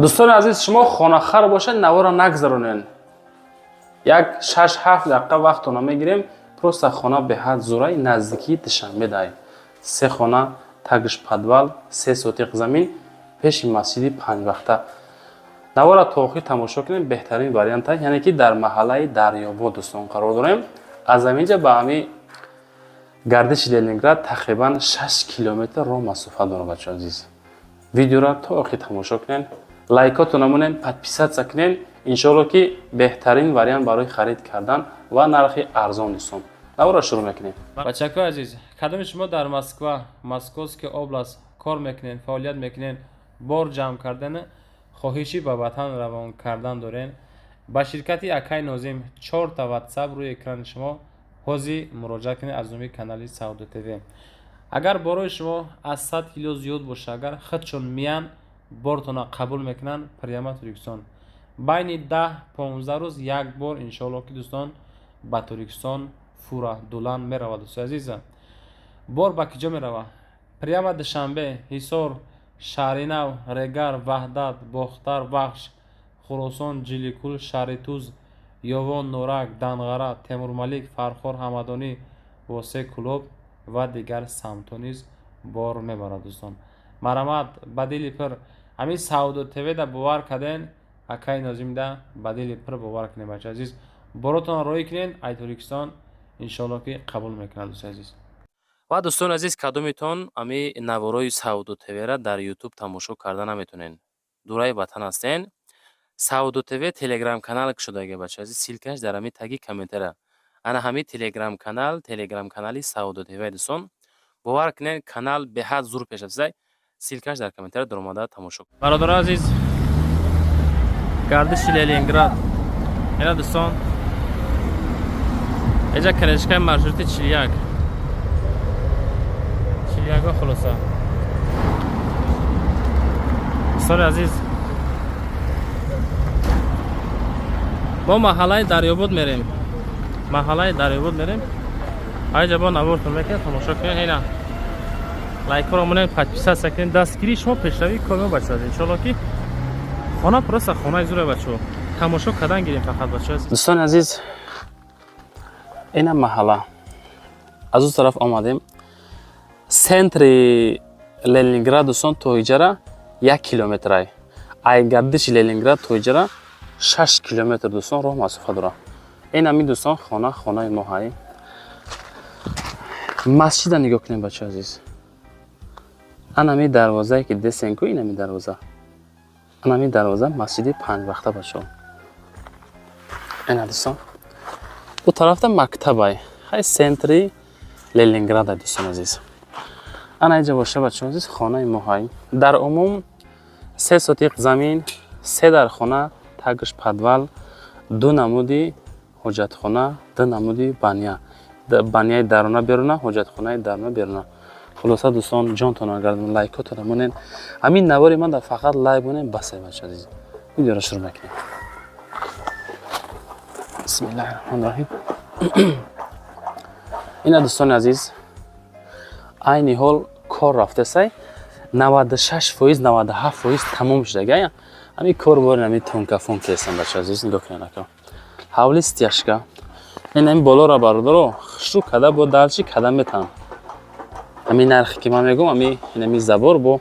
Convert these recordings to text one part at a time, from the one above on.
Дӯстони азиз, шумо хонахар бошед, навора нагзаронед. Як 6-7 дақиқа вақтона мегирем. Просто хона беҳад зураи, наздикии Душанбе дай. Се хона, тагш подвал, 3 сотиқ замин, пеши масҷиди панҷвақта. Навора то охир тамошо кунем, беҳтарин варианта, яъне ки дар маҳаллаи Дарёбод, дӯстон, қарор дорем. Аз ҳаминҷа ба ҳами гардиши Ленинград тақрибан 6 километр роҳ масофа дорад, бачаҳо азиз. Видеоро то охир тамошо кунед, лайкотона монед, подписаться кунед. Иншоалло, ки беҳтарин вариант барои харид кардан ва нархи арзон, дӯстон. Навора шурӯъ мекунем. Бачакои азиз, кадоми шумо дар Москва, Московская область кор мекунед, фаъолият мекунед, бор ҷамъ кардан, хоҳиши ба ватан равон кардан дорен, ба ширкати акай Нозим, чорта ватсап рӯи экрани шумо, ҳозир муроҷиат кунед аз номи канали Савдо ТВ. Агар борои шумо аз 100 кило зиёд боша, агар худшон миян, бортона қабул мекунанд, прямо Тоҷикистон байни 10-15 рӯз як бор, иншоалло, ки, дӯстон, ба Тоҷикистон фура дулан меравад. Дӯстои азиза, бор ба киҷо меравад? Прямо Душанбе, Ҳисор, Шаҳринав, Регар, Ваҳдат, Бохтар, Вахш, Хуросон, Ҷиликул, Шаҳритуз, Ёвон, Норак, Данғара, Темурмалик, Фархор, Ҳамадонӣ, Восе, Кӯлоб ва дигар самтҳо низ бор мебарад. Дӯстон, марҳамат, ба дили пир ҳамин Савдо ТВ-да бовар карден, акаи Нозимда ба дили пир бовар кунед. Бача азиз, боротонро роҳӣ кунед ай Тоҷикистон, иншоалло, ки қабул мекунад, дӯстои азиз. Ва дӯстони азиз, кадомитон ами наворои Савдо ТВ-ра дар Ютуб тамошо карда наметонед, дураи ватан ҳастен, Савдо ТВ телеграм канал кушодаги, бача азиз, ссылка ш дар ҳами таги комментария. Ана ҳами телеграм канал, телеграм канали Савдо ТВ. Дӯстон, бовар кунед, канал беҳад зур пеш рафтааст. Ссылка ш дар комментария, даромада тамошо кунед. Бародарои азиз, гардиши Ленинград ина, дӯстон, эҷа конечка и маршрути 41, 41. Хулоса, дӯстони азиз, мо маҳаллаи Дарёбод мерем, маҳаллаи Дарёбод мерем. Айҷа бо навортон мекунем, тамошо кунед. Ина лайкҳоро монед, подписаться кунед. Дастгирии шумо пешравии кори мо, бачаҳо. Иншоалло, ки хона просто хонаи зуре, бачаҳо, тамошо кардан гирем фақат, бачаҳо. Дӯстони азиз, ина маҳалла, аз ӯ тараф омадем, центри Ленинград, дӯстон, то иҷара 1 километрай. Ай гардиши Ленинград то иҷара 6 километр, дӯстон, роҳ масофа дорад. Ин ҳами, дӯстон, хона, хонаи мо ҳай. Масҷида нигоҳ кунем, бача азиз. Анами дарвозае ки десенку, инами дарвоза, анами дарвоза, масҷиди панҷвақта, бачаҳо. Ина, дӯстон, ӯ тарафта мактабай, ҳай центри Ленинграда. Дӯстон азиз, ана иҷа боша, бачаҳо азиз, хонаи мо ҳай. Дар умум 3 сотиқ замин, се дар хона, тагш подвал, ду намуди ҳоҷатхона, ду намуди баня, баняи даруна беруна, ҳоҷатхонаи даруна беруна. Хулоса, дӯстон, ҷонтон агар лайкотона монед, ҳамин навори ман дар фақат лайк монед, басе. Бача азиз, видеоро шурӯъ мекунем. Бисмиллаҳи раҳмони раҳим. Ина, дӯстони азиз, айни ҳол кор рафтесай, 96%, 97% тамом шудага ҳамин кор. Бори ҳамин тонкафон кесам, бача азиз, нигоҳ кунед, ака, ҳавли стяжка. Ин ҳамин болоро, бародаро, хушрӯ када, бо далчи када метан. Ҳамин нархе ки ман мегӯм, ами инами забор бо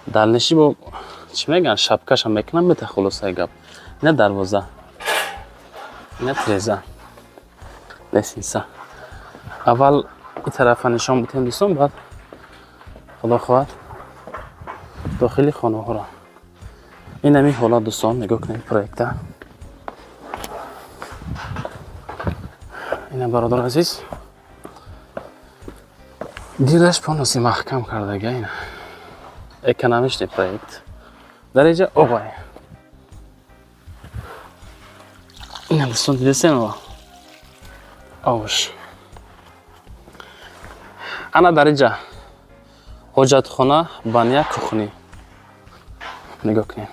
далниши, бо чӣ мегӯянд, шапкаша мекунам, мета. Хулосаи гап, ина дарвоза, ина треза, лестница. Аввал ин тарафа нишон будем, дӯстон, баъд, худо хоҳад, дохили хонаҳоро. Ин ҳамин ҳолат, дӯстон, нигоҳ кунед проекта. Ина, бародар азиз, дираш полностью маҳкам кардага. Ина экономичный проект. Дар инҷа обай. Ина, дӯстон, дидесен овш. Ана дар инҷа ҳоҷатхона, баня, кухни, нигоҳ кунед.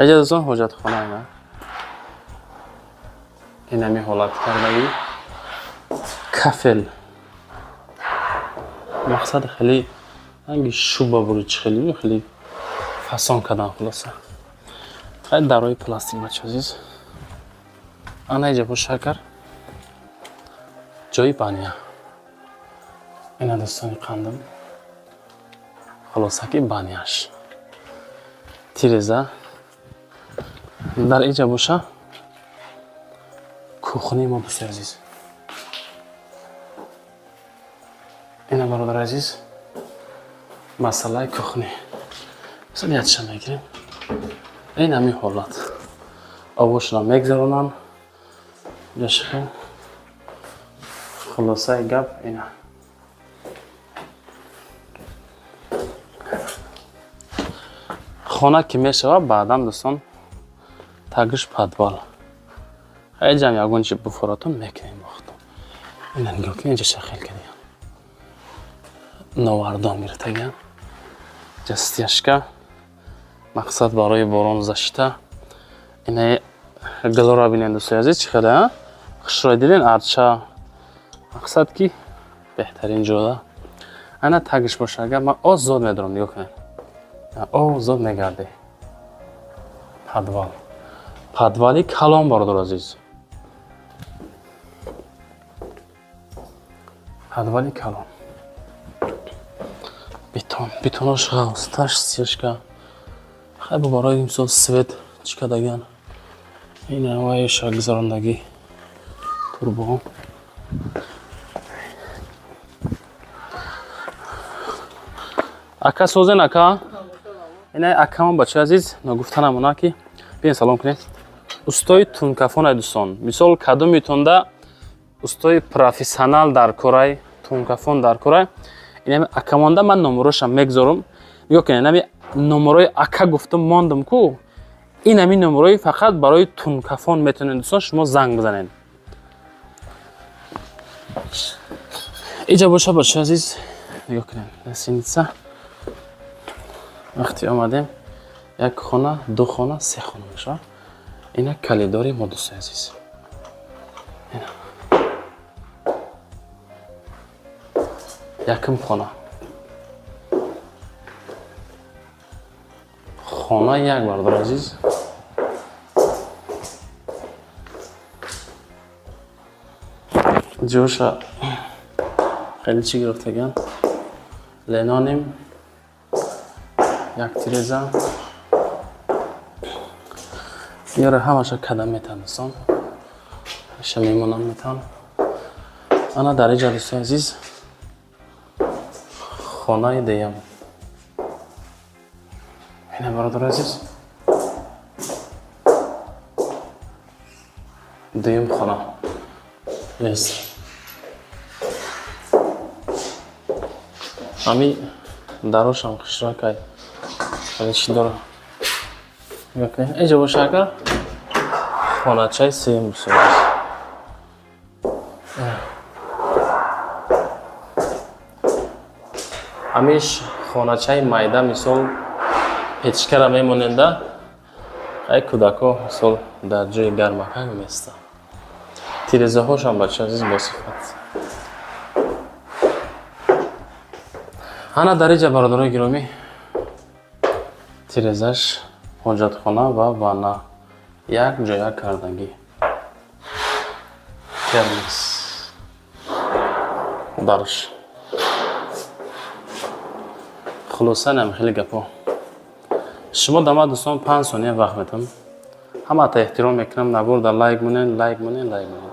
Инҷа, дӯстон, ҳоҷатхона. Ина инами ҳолат кардагӣ, кафел. Мақсад хеле. Ранги шуба бури чӣ хеле хеле фасон кардан хулоса. Хай дарои пластик бача азиз. Ана иҷа бо шакар. Ҷои баня. Ина дӯстони қандам. Хулоса ки баняш. Тиреза. Дар иҷа боша кухни мо дӯстои азиз. Ина бародари азиз масъалаи кухни. Масалан ятша мегирем. Ин ҳамин ҳолат. Обошона мегзаронанд. Ҷашхел. Хулосаи гап ина. Хона ки мешавад баъдан дӯстон тагиш подвал. Ҳай ҷам ягон чи буфоратон мекунем бохтон. Ина нигоҳ кунед инҷа шахел кардиям. Новардон гирифтагиям. Ҷа стяжка. Мақсад барои борон защита. Ина гилора бинед дӯстои азиз чӣ хеле а? Хушрӯй диден арча. Мақсад ки беҳтарин ҷода. Ана тагиш боша агар ман озод медорам нигоҳ кунед. Озод мегардӣ. Подвал. Подвали калон бародар азиз. Подвали калон. Бетон, бетонош ғавз, таш стяжка. Хай бо барои мисол свет чӣ кардагиан. Ин вайша гузарондагӣ турбо. Ака созен ака? Ина акамон бачаи азиз, ногуфта намона ки биен салом кунед. Устои тункафон ай дӯстон. Мисол кадомитонда устои профессионал дар корай, тункафон дар корай. Инами акамонда ман номерошам мегзорам. Нигоҳ кунед, инами номерои ака гуфтам мондам ку. Ин ҳамин номерои фақат барои тункафон метавонед дӯстон шумо занг бизанед. Иҷа боша бачаи азиз, нигоҳ кунед, гостиница. Вақте омадем як хона, ду хона, се хона мешавад. Ина калидори мо дӯстои азиз. Ина. Якум хона. Хона як бародари азиз. Ҷоша хеле чӣ гирифтаган. Леноним як тиреза. Ёра ҳамаша кадам метан дӯстон. Ҳамаша мемонам метан. Ана дар иҷа дӯстои азиз хонаи дуюм. Ина бародари азиз дуюм хона. Yes. Ҳами дарошам хушракай. Хеле чӣ дора. Нигоҳ кунед. Инҷа боша агар хоначаи сеюм дӯстои азиз. Ҳамиш хоначаи майда мисол печкара мемоненда, ай кӯдако мисол дар ҷои гармакак местанд. Тирезаҳошам бачаи азиз бо сифат. Ана дар иҷа бародарои гиромӣ тирезаш ҳоҷатхона ва ванна як ҷоя кардагӣ. Термос. Дарш. Хулоса нам хеле гапо. Шумо да ман дӯстон 5 сония вақт метам. Ҳамата эҳтиром мекунам, набор да лайк монен, лайк монен, лайк монен.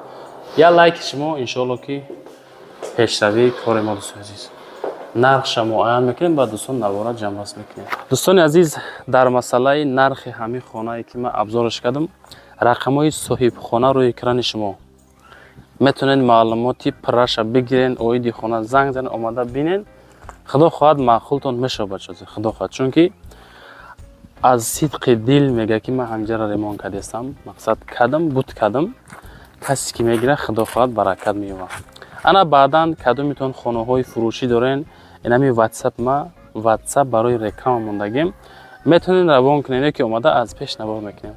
Я лайки шумо иншоалло ки пешравии кори мо дӯстони азиз. Нархша муайян мекунем, баъд дӯстон навора ҷамъбаст мекунем. Дӯстони азиз, дар масъалаи нархи ҳамин хонае ки ман абзораш кардам, рақамҳои соҳибхона рӯи экрани шумо. Метавонед маълумоти пурраша бигирен, оиди хона занг занед, омада бинен. Худо хоҳад маъқултон мешавад бачаҳо, худо хоҳад, чунки аз сидқи дил мега ки ман ҳамҷара ремонт кардестам, мақсад кардам, буд кардам. Касе ки мегирад, худо хоҳад баракат меёбад. Ана баъдан кадомитон хонаҳои фурӯшӣ дорен, инами WhatsApp ма, WhatsApp барои реклама мондагим. Метавонед равон кунед, ки омада аз пеш навор мекунем.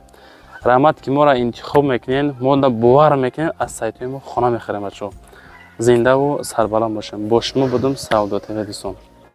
Раҳмат ки моро интихоб мекунед, мо бовар мекунед, аз сайтҳои мо хона мехарем бачаҳо. Зиндаву сарбаланд бошем. Бо шумо будум Савдо ТВ дӯстон.